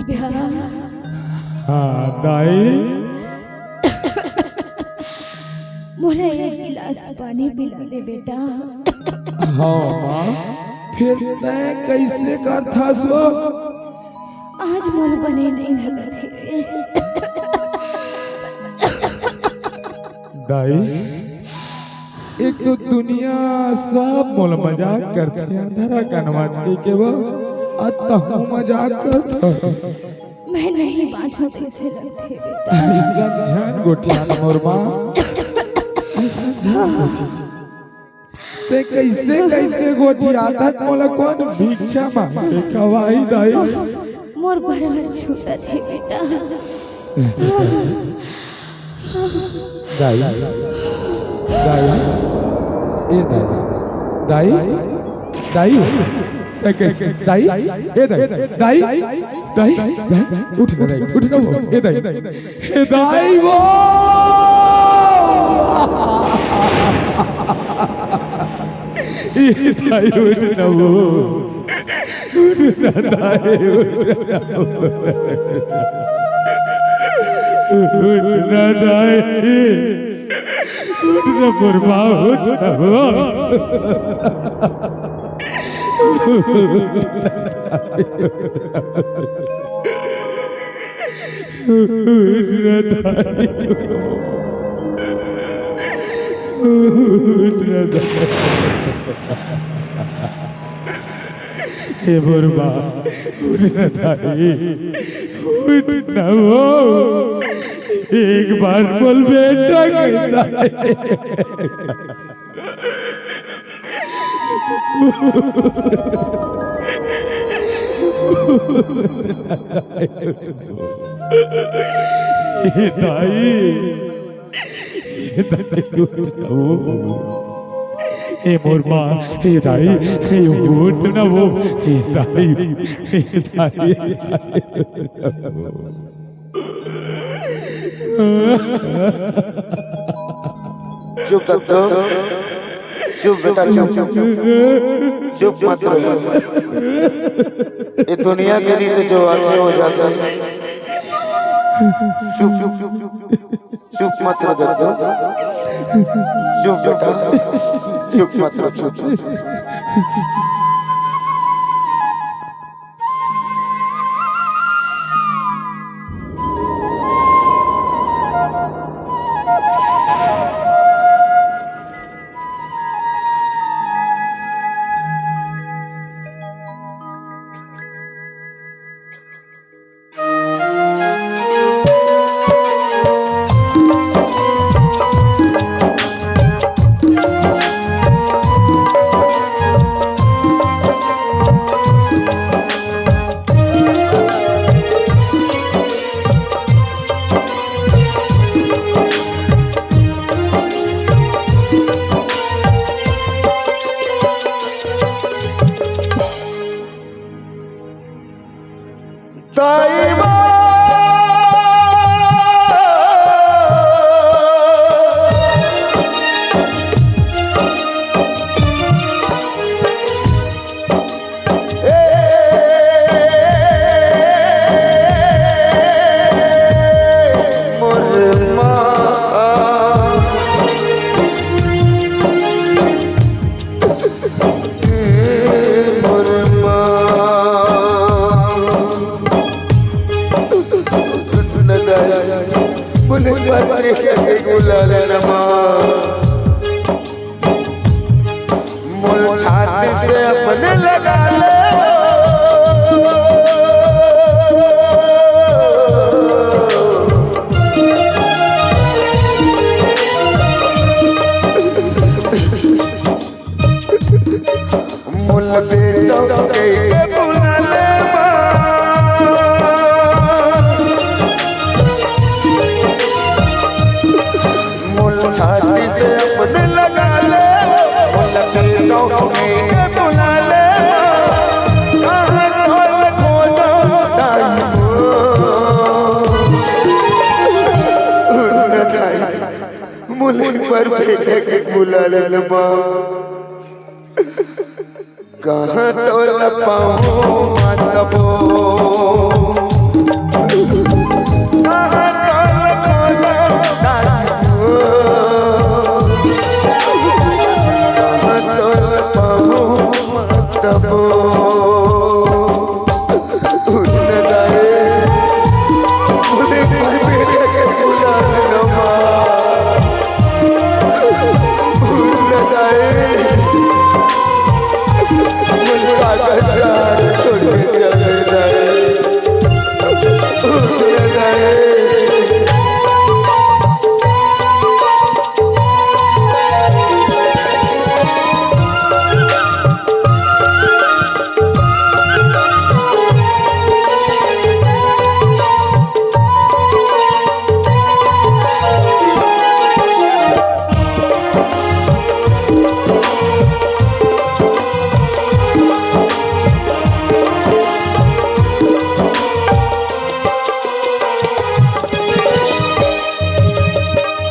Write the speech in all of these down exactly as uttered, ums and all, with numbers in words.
बेटा। हाँ दाई। मोला एक गिलास पानी पिला दे बेटा। हाँ माँ, फेर तैं कइसे करथस वो? आज मोर बने नइ लगत हे। दाई, एक तो दुनिया सब मोला मजाक करथे, अंधरा कनवाच कहिके वो, अउ तहूँ मजाक करथस। मैं नहीं बाँचूँ तइसे लगथे बेटा। अइसन झन गोठियात मोर माँ, अइसन झन गोठियात। तैं कइसे कइसे गोठियाथस, मोला कोन भिक्षा मांग के खवाही दाई? मोर बर छूटत हे बेटा। दाई, दाई, ए दाई, दाई, दाई, ए कइसे, दाई, ए दाई, दाई, दाई, दाई, उठ ना दाई, उठ ना वो, ए दाई, ए दाई वो, ए दाई, उठ ना वो। उठ ना दाई, उठ ना। उठ ना दाई, उठ ना मोर माँ, उठ ना वो। उठ ना दाई, उठ ना दाई। हे मोर माँ, उठ ना दाई, उठ ना वो। एक बार बोल बेटा के दाई। हे दाई, हे दाई, उठ ना वो। हे मोर माँ, हे दाई, हे उठ ना वो, हे दाई, हे दाई। चुप दद्दू, चुप बेटा, चुप, चुप, चुप, चुप मत रहो। ये दुनिया के रीत जो आथे वो जाथे। चुप, चुप, चुप, चुप, चुप मत रहो दद्दू, चुप बेटा, चुप मत रहो, चुप।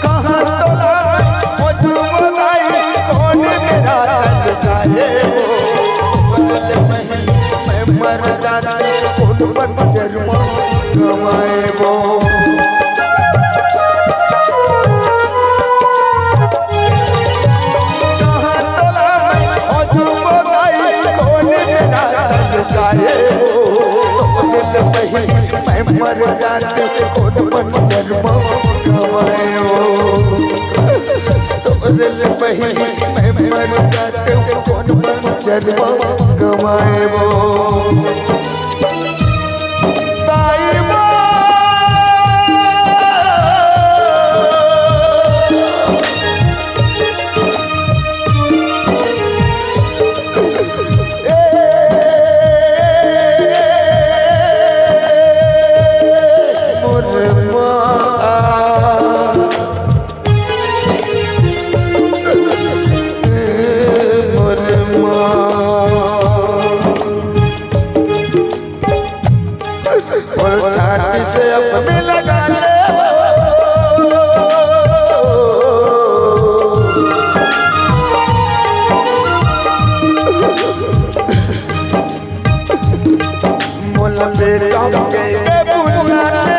कहाँ तोला खोजबो दाई, कौन मेरा तन जाए वो। मैं मर जाना, कौन बन जन्म गवाए वो। कहाँ तोला खोजबो दाई, कौन मेरा तन जाए वो। दिल बही मैं मर जाते, कौन बन जन्म गवाए वो। तोरे ले पहिली मैं मर जाते, कौन बन जन्म गवाए वो। ताई माँ। ए, मोर माँ। मोर माँ। मोर छाती से अपने लगा ले। मोला बेटा के बुलाने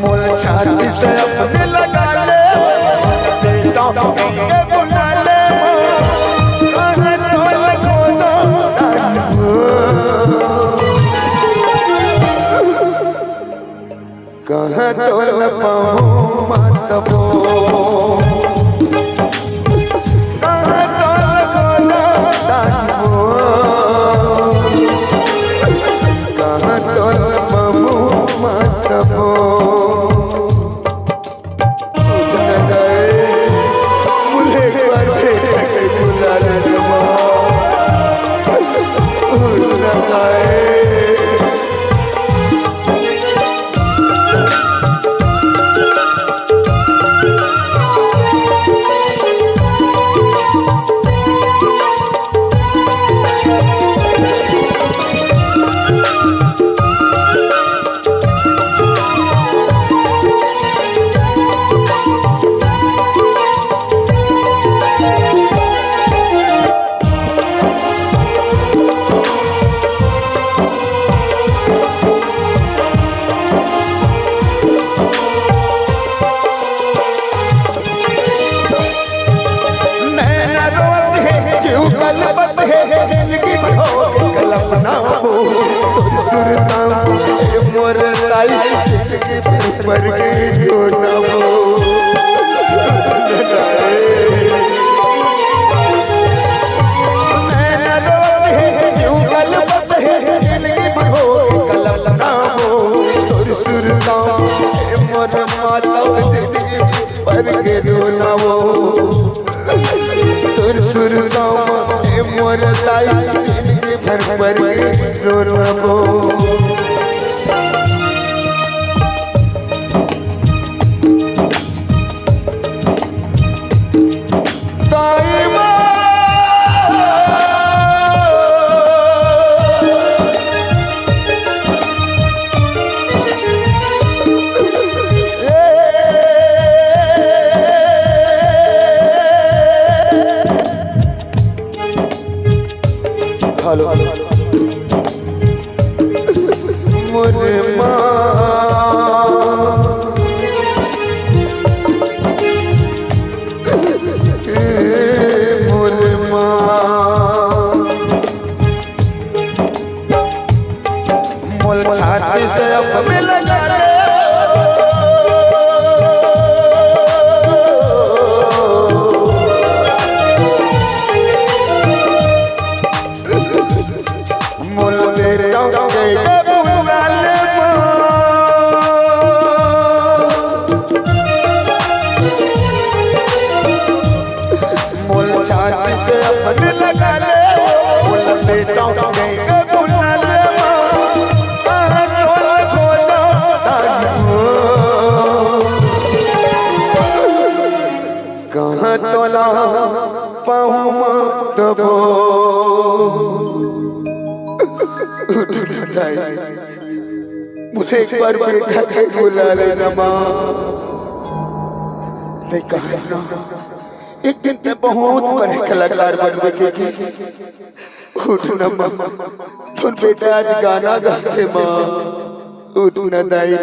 मोला छाती से अपने लगा ले, बेटा के बुला ले। कहाँ तोला खोजबो दाई हो। कहाँ तोला पाहूँ माँ तब वो। कहाँ तोला खोजबो दाई हो। कहाँ तोला पाहूँ माँ तब वो। उठ न जाए, मुझे एक बार फिर से बुला ले माँ। उठ न जाए। नैना रोवत हे, जीव कलपत हे, जिंदगी भर हो कल्पना वो। तोर सुरता ए मोर ताई, जिंदगी भर के रोना वो। नैना रोवत हे, जीव कलपत हे, जिंदगी भर हो कल्पना वो। तोर सुरता ए मोर माता, जिंदगी भर के रोना वो। तोर सुरता ए मोर ताई, जिंदगी भर भर के रोना वो। ताई माँ। हेलो। कहाँ तोला पाहूँ माँ तबो। उठ ना दाई, मोला एक बार बेटा के बुला लेना माँ। नहीं कहा ना, एक दिन ते बहुत बड़े कलाकार बनबे के। उठ ना माँ, तोर बेटा आज गाना गाथे माँ। उठ ना दाई,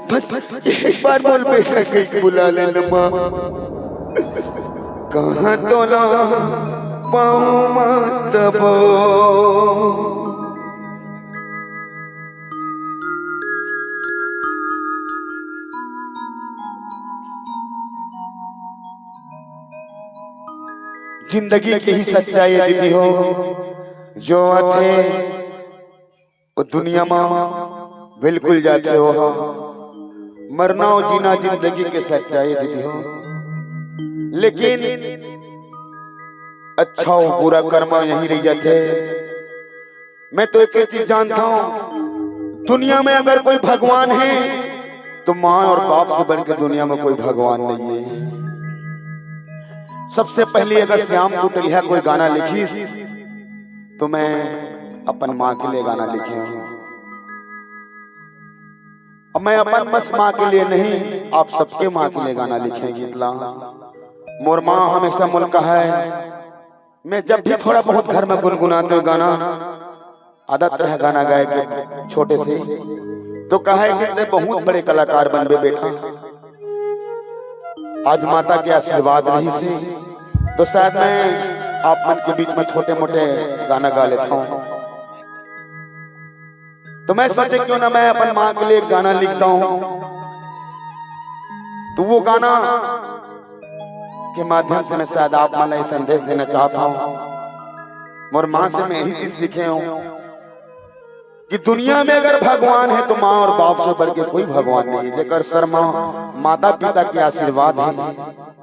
बस एक बार मोर बेटा के बुला लेना माँ। कहाँ तोला पाहूँ माँ तबो। जिंदगी के ही सच्चाई है दीदी हो, जो आथे वो दुनिया मा बिल्कुल जाथे हो। हाँ, मरना और जीना जिंदगी के सच्चाई दीदी हो, लेकिन अच्छा हो बुरा कर्मा यही रह जाथे। मैं तो एक ही चीज जानता हूँ, दुनिया में अगर कोई भगवान है तो माँ और बाप से बढ़ के दुनिया में कोई भगवान नहीं है। सबसे पहले अगर श्याम टुटलिया कोई गाना लिखिस तो मैं अपन माँ के लिए गाना लिखे हूँ। अब मैं अपन बस माँ के लिए नहीं, आप सबके माँ के लिए गाना लिखे गीत ला। मोर माँ हमेशा मोला कहे, मैं जब भी थोड़ा बहुत घर में गुनगुनाते हुए गाना, आदत रहे गाना गाए के छोटे से, तो कहे कि ते बहुत बड़े कलाकार बनबे बेटा। आज माता के आशीर्वाद रही से, तो शायद मैं आप मन के बीच में छोटे मोटे गाना गा लेता हूँ। तो मैं सोचे क्यों ना मैं अपन माँ के लिए एक गाना लिखता हूँ। तो वो गाना के माध्यम से मैं शायद आप मन ला ये संदेश देना चाहता हूँ। मोर माँ से मैं यही चीज सीखे हूँ कि दुनिया में अगर भगवान है तो माँ और बाप से बढ़ के कोई भगवान नहीं है। जेकर सर माँ माता पिता के आशीर्वाद है,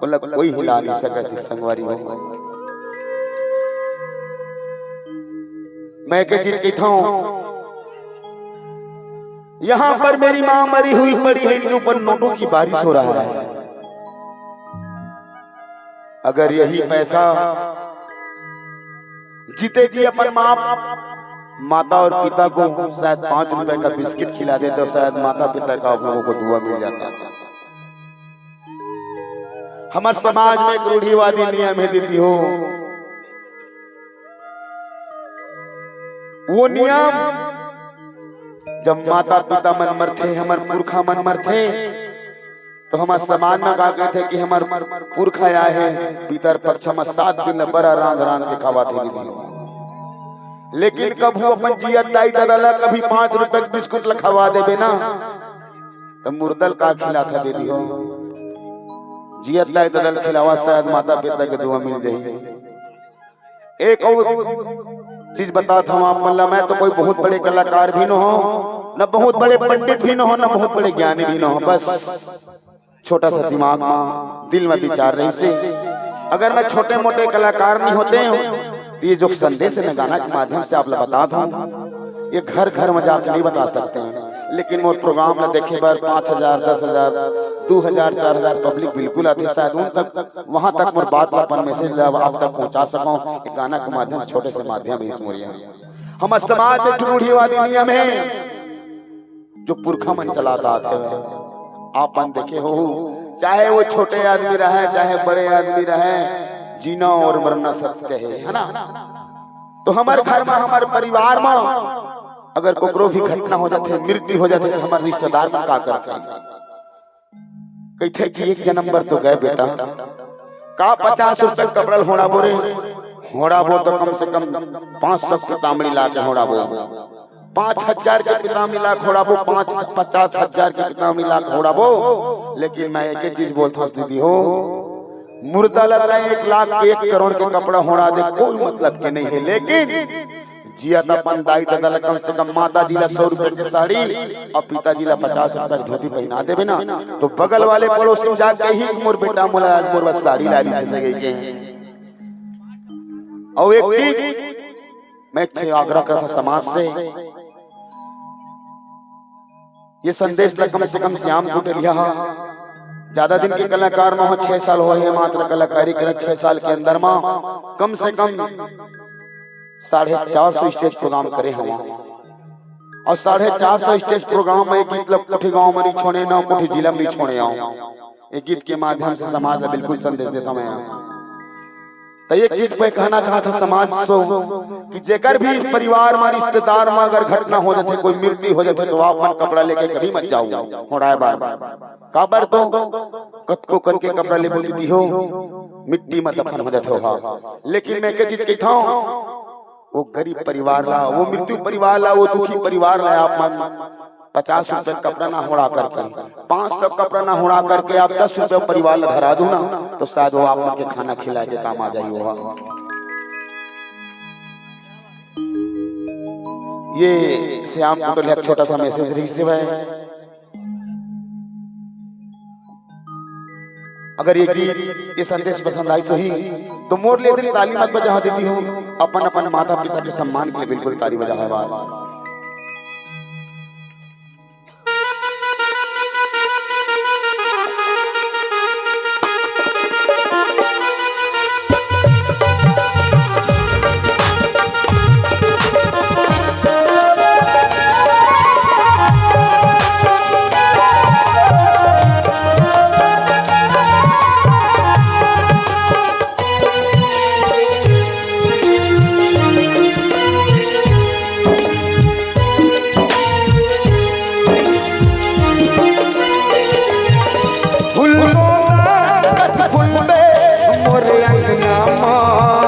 ओला कोई हिला नहीं सकत है संगवारी हो। मैं एक चीज कहता हूँ, यहाँ पर मेरी माँ मरी हुई पड़ी है, इनके ऊपर नोटों की बारिश हो रहा है। अगर यही पैसा जीते जी अपन माँ, माता और पिता को शायद पाँच रुपए का बिस्किट खिला देते, तो शायद माता पिता का आप लोगों को दुआ मिल जाता। हमारे समाज में एक रूढ़िवादी नियम है दीदी हो, वो नियम जब माता पिता मन मरथे, हमर पुरखा मन मरथे, तो हमर समाज में का कहथे कि हमर पुरखा आए हे, पितर पक्ष में सात दिन ले बरा रांध रांध के खवाथे दीदी। लेकिन कभू अपन जियत दाई ददा ला कभी पाँच रुपए के बिस्कुट ला खवा देबे ना, तो मुर्दा ल का खिलाथा दीदी हो? जियत दाई ददा ल खिलावा, शायद माता पिता के दुआ मिल जाही। एक और चीज बतात हूँ आप मन ला, मैं तो कोई बहुत बड़े कलाकार भी न हो, न बहुत बड़े पंडित भी न हो, न बहुत बड़े ज्ञानी भी न हो, बस छोटा सा दिमाग में, दिल में विचार रही से, अगर मैं छोटे मोटे कलाकार नहीं होते हो, तो ये जो संदेश है ना गाना के माध्यम से आप ला बतात हूँ, ये घर घर में जाके नहीं बता सकते हैं। लेकिन मोर प्रोग्राम ला देखे बर पाँच हजार, दस हजार, दो हजार, चार हजार पब्लिक बिल्कुल आथे, शायद उन तक, वहां तक मोर बात ला, अपन मैसेज ला आप तक पहुंचा सकूं। एक गाना के माध्यम से, छोटे से माध्यम है इस मोरिया। हमर समाज में एक रूढ़िवादी नियम है, जो पुरखा मन चलात आत हे। आप मन देखे हो, चाहे वो छोटे आदमी रहे, चाहे बड़े आदमी रहे, जीना और मरना सत्य है, है ना? तो हमर घर में, हमर परिवार में अगर कोकरो भी घटना हो जाथे, मृत्यु हो जाथे, तो हमर रिश्तेदार मन का करथे? कहिथे कि एक जन्म बर तो गए बेटा, का पचास रुपए के कपड़ा ल होड़ाबो रे? होड़ाबो तो कम से कम पाँच सौ के पितामड़ी ला के होड़ाबो, पाँच हजार के पितामड़ी ला के होड़ाबो, पाँच, पचास हजार के पितामड़ी ला के होड़ाबो। लेकिन मैं एक ही चीज बोलता हूँ दीदी हो, मुर्दा ला तैं एक लाख के, एक करोड़ के कपड़ा होड़ा दे, कोई मतलब के नहीं है, लेकिन जियत अपन दाई ददा ला कम से कम माता जी ला सौ रुपए के साड़ी और पिताजी ला पचास रुपए के धोती पहना देबे ना, तो बगल वाले पड़ोसी में जाके ही, "मोर बेटा, मोला आज मोर बर साड़ी ला ली से सगे के।" और एक चीज मैं एक ठे आग्रह करता समाज से, ये संदेश ला कम से कम श्याम गुटलिया हा ज्यादा दिन के कलाकार म छह साल होए हे, मात्र कलाकारी करत छह साल के अंदर म कम से कम साढ़े चार सौ स्टेज प्रोग्राम करे हवं। अउ साढ़े चार सौ स्टेज प्रोग्राम म ये गीत ल कोठी गांव म नइ छोड़े हंव, कोठी जिला म नइ छोड़े हंव। ये गीत के माध्यम से समाज ल बिल्कुल संदेश देथंव मैं। त एक चीज मैं कहना चाहत हंव समाज से कि जेकर भी परिवार म, रिश्तेदार म अगर घटना हो जाथे, कोई मृत्यु हो जाथे, त आप मन कपड़ा लेके कभी मत जाव होड़ाए बर। काबर तो कतको कन के कपड़ा लेबो त दिहो, मिट्टी म दफन हो जाथे ओहा। लेकिन मैं एक चीज कहिथंव, वो गरीब परिवार ला, वो मृत्यु परिवार ला, वो दुखी परिवार ला आप मन पचास रुपया कपड़ा ना होड़ा करके, पाँच सौ कपड़ा ना होड़ा करके आप दस रुपया परिवार ला धरा दो ना, तो शायद वो आप मन के खाना खिलाए के काम आ जाही। वो ये श्याम कुटल एक छोटा सा मैसेज रहिस हे भाई। अगर ये गीत, ये संदेश पसंद आइस होही, तो मोर ले इतनी ताली मत बजा देती हो, अपन अपन माता पिता के सम्मान के लिए बिल्कुल ताली बजा है बार। फूल मोरा कस फूलबे मोर अंगना मा।